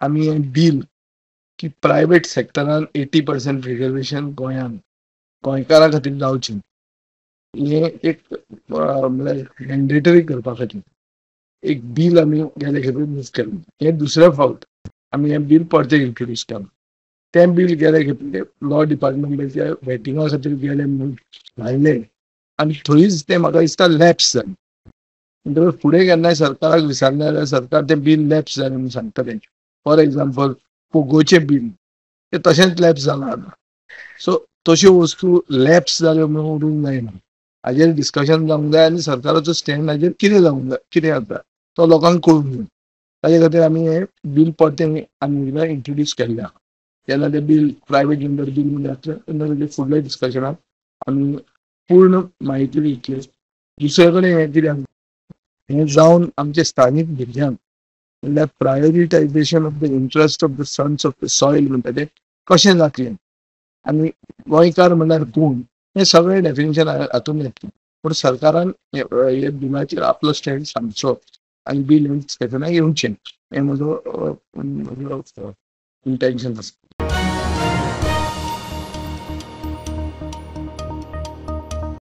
आमी हें बील की प्रायवेट सेक्टरान 80% रिजर्वेशन गोंयांत गोंयकारां खातीर जावचें, हें एक म्हणल्यार मॅन्डेटरी करपा खातीर एक बील आमी गेले खेपे मूव केलें. हें दुसऱ्या फावट आमी हें बील परतें इंट्रोड्यूस केलां. तें बील गेले खेपे लॉ डिपार्टमेंटाच्या वेटिंगा खातीर गेलें म्हणून धाडलें आनी थंयच तें म्हाका दिसता लॅप्स जालें. म्हणटकच फुडें केन्नाय सरकाराक विचारलें जाल्यार सरकार तें बील लॅप्स जालें म्हणून सांगतलें. फॉर एग्जाम्पल पोगोचें बील तें तशेंच लॅप्स जालां आतां. सो तश्यो वस्तू लॅप्स जाल्यो म्हणून उरूंक जायना. हाजेर डिस्कशन जावंक जाय आनी सरकाराचो स्टँड हाजेर कितें जावंक जाय, कितें आसा तो लोकांक कळूंक जाय. ताजे खातीर आमी हें बील परतें आनी एकदां इंट्रोड्यूस केल्लें आहा. जेन्ना तें बील प्रायवेट मेंबर बील म्हणून जातलें तेन्ना तेजें फुडल्या डिस्कशनाक आमी पूर्ण म्हायती दितले. दुसरे कडेन हें कितें आसा, हें जावन आमचे स्थानीक भुरग्यांक म्हणल्यार prioritisation of the interest of the sons of the soil म्हणटा तें कशें जातलें आनी गोंयकार म्हणल्यार कोण हें सगळें डेफिनेशन हातूंत येतलें. पूण सरकारान हे बिलाचेर आपलो स्टँड सांगचो आनी बील डिस्कशनाक येवचें हें म्हजो इंटेन्शन आसा.